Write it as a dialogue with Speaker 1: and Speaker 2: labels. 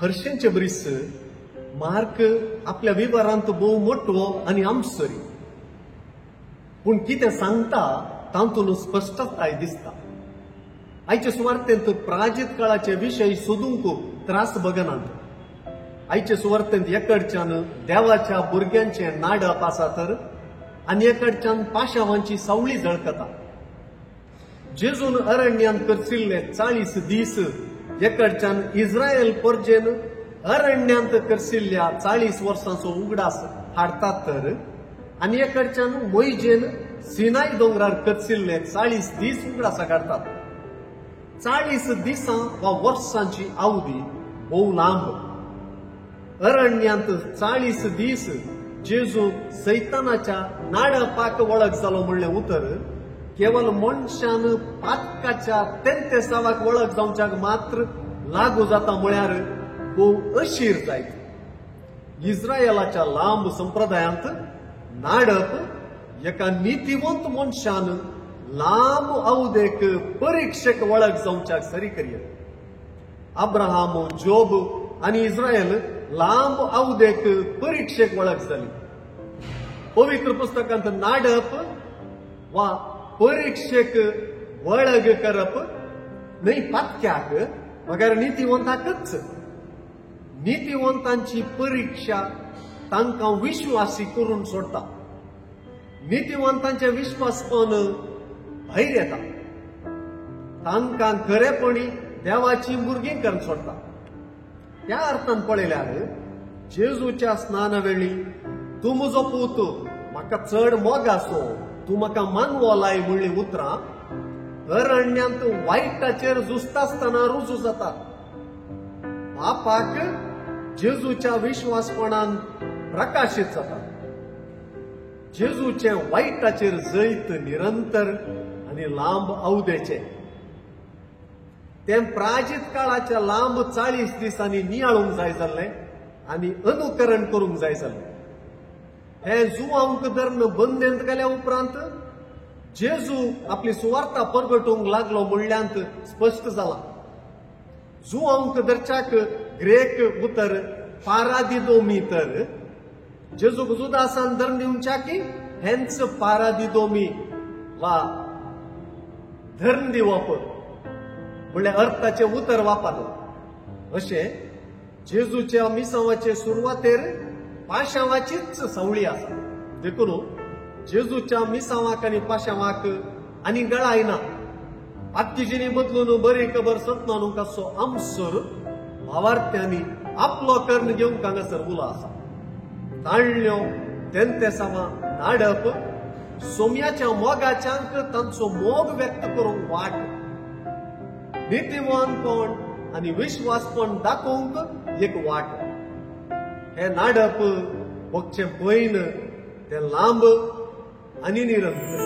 Speaker 1: हर्षेंचे बरीस mark आपल्या विवरांत भोव मोटवो आनी आमसरी, पूण कितें सांगता तातूंत स्पश्टताय दिसता. आयचे सुवार्तेंत प्राजीत काळाचे विशय सोदूंक त्रास बगनात. आयचे सुवार्तेंत एकडच्यान देवाच्या भुरग्यांचें नाडप आसा तर आनी एकडच्यान पाशावांची सावळी झळकता. जेजून अरण्यांत करसिल्ले 40 दीस एकडच्यान इस्रायल परजेन अरण्यांत करसिल्ल्या 40 वर्सांचो उगडास हाडतात तर आनी एकडच्यान मोयजेन सिनाय दोंगरार करसिल्ले 40 दीस उगडासा काडतात. 40 दिसां वा वर्सांची अवधी भोव लांब. अरण्यांत 40 दीस जेजू सैतानाच्या नाडपाक वळख जालो म्हणलें उतर केवल मनशान पातकाच्या तेंतेसावाक वळख जावच्याक मात्र लागू जाता म्हळ्यार भोव अशीर जायत. इस्रायलाच्या लांब संप्रदायांत नाडप एका नितीवंत मनशान लांब अवधेक परिक्षेक वळख जावच्याक सरी करया. अब्राहम, जोब आनी इस्रायल लांब अवधेक परिक्षेक वळख जाली. पवित्र पुस्तकांत नाडप वा परिक्षेक वळग करप न्हय पातक्याक मगर नितीवंताकच. नितीवंतांची परिक्षा तांकां विश्वासी करून सोडटा. नितीवंतांचें विश्वासपण भायर येता, तांकां खरेपणी देवाची भुरगीं करून सोडटा. त्या अर्थान पळयल्यार जेजूच्या स्नाना वेळी तूं म्हजो पूत, म्हाका चड मोग आसो, तूं म्हाका मानवलाय म्हणली उतरां अरण्यांत वायटाचेर झुजता आसतना रुजू जातात. बापाक जेजूच्या विश्वासपणान प्रकाशीत जाता. जेजूचे वायटाचेर जैत निरंतर आनी लांब अवधेचे तें प्राजीत काळाच्या लांब 40 दिसांनी नियाळूंक जाय जाल्लें आनी अनुकरण करूंक जाय जाल्लें. हे जुवांक धरून बंदेंत गेल्या उपरांत जेजू आपली सुवार्ता परगटूंक लागलो म्हणल्यांत स्पश्ट जाला. जुवांक धरच्याक ग्रेक उतर पारादिदोमी तर जेजूक जुदासान धरून दिवच्याकी हेंच पारादिदोमी वा धरून दिवप म्हणल्यार अर्थाचें उतर वापरलां. अशें जेजूच्या मिसांवाचे सुरवातेर पाशावाचीच सावळी आसा. देखून जेजूच्या मिसांवाक आनी पाशावाक आनी गळाय ना. पातकीजिनी बदलून बरी खबर सतनानूंक असो आमसर भावार्थ्यांनी आपलो कर्ण घेवंक हांगासर उलो आसा. ताणल्यो तेंतेसावां नाडप सोम्याच्या मोगाच्यांक तांचो मोग व्यक्त करूंक वाट, नितीवानपण आनी विश्वासपण दाखोवंक एक वाट. हे नाडप भोगचें पयन तें लांब आनी निरंतर.